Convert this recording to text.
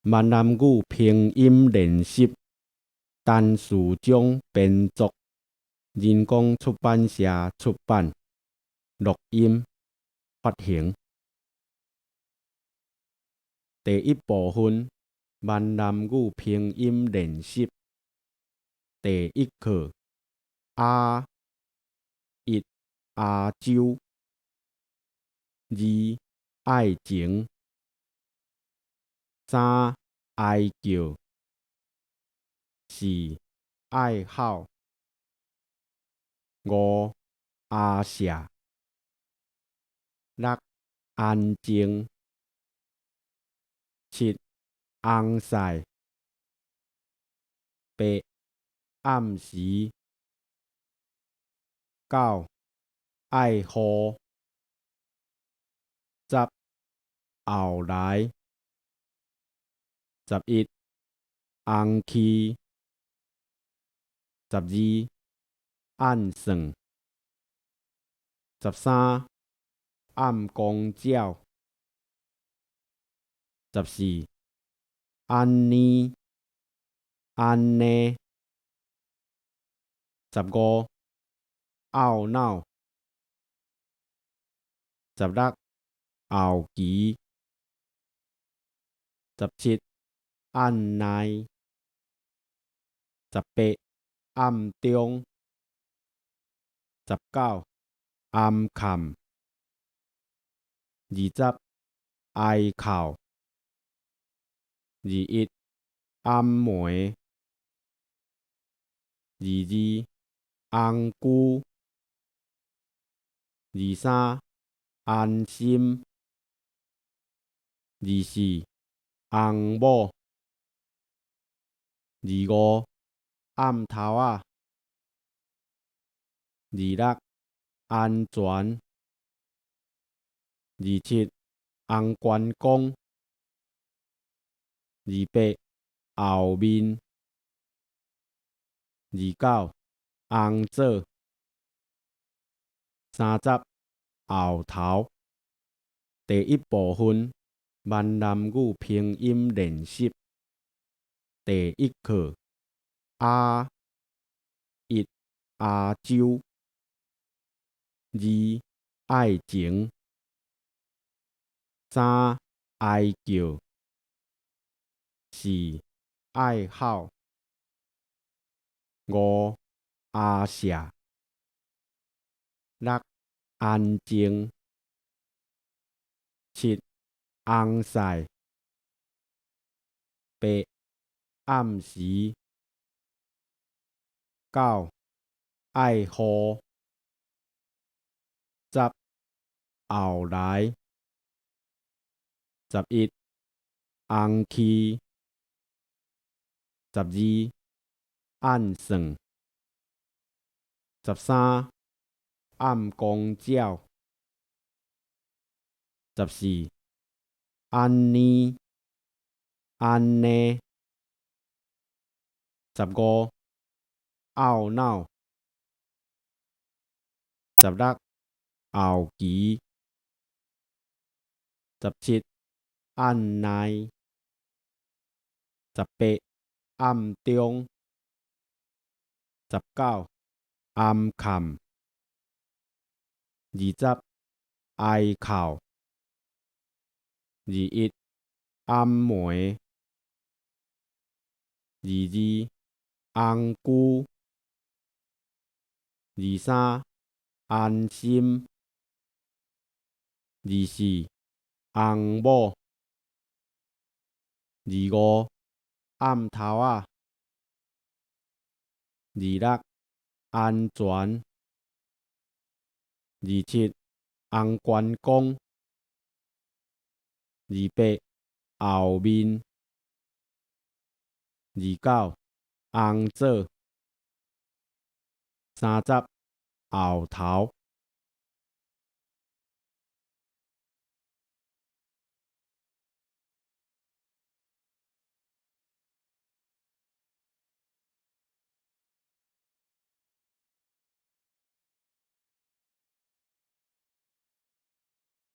閩南語拼音練習，陳士章編作，人工出版社出版，錄音發行。第一部分，閩南語拼音練習，第一課，亞，一亞洲，二愛情，三哀叫，四愛好，五阿舍，六安靜，七尪賽，八暗時，九愛護，十後來，11紅氣，12按算，13暗光鳥，14按呢按呢，15懊惱，16後期，17按捺，18暗中，19暗崁，20哀哭，21暗暝，22紅龜，23安心，24翁某，25暗頭仔，26安全，27紅關公，28後面，29紅棗，30後頭。第一部分，閩南語拼音練習，第一課，亞，一亞洲，二愛情，三哀叫，四愛好，五阿舍，六安靜，七尪賽，八暗時，九愛護，十後來，11紅氣，12按算，13暗光鳥，14按呢按呢，15懊惱，16後期，17按捺，18暗中，19暗崁，20哀哭，21暗暝，22紅龜，23安心，24翁某，25暗頭仔，26安全，27紅關公，28後面，29紅棗，30後頭。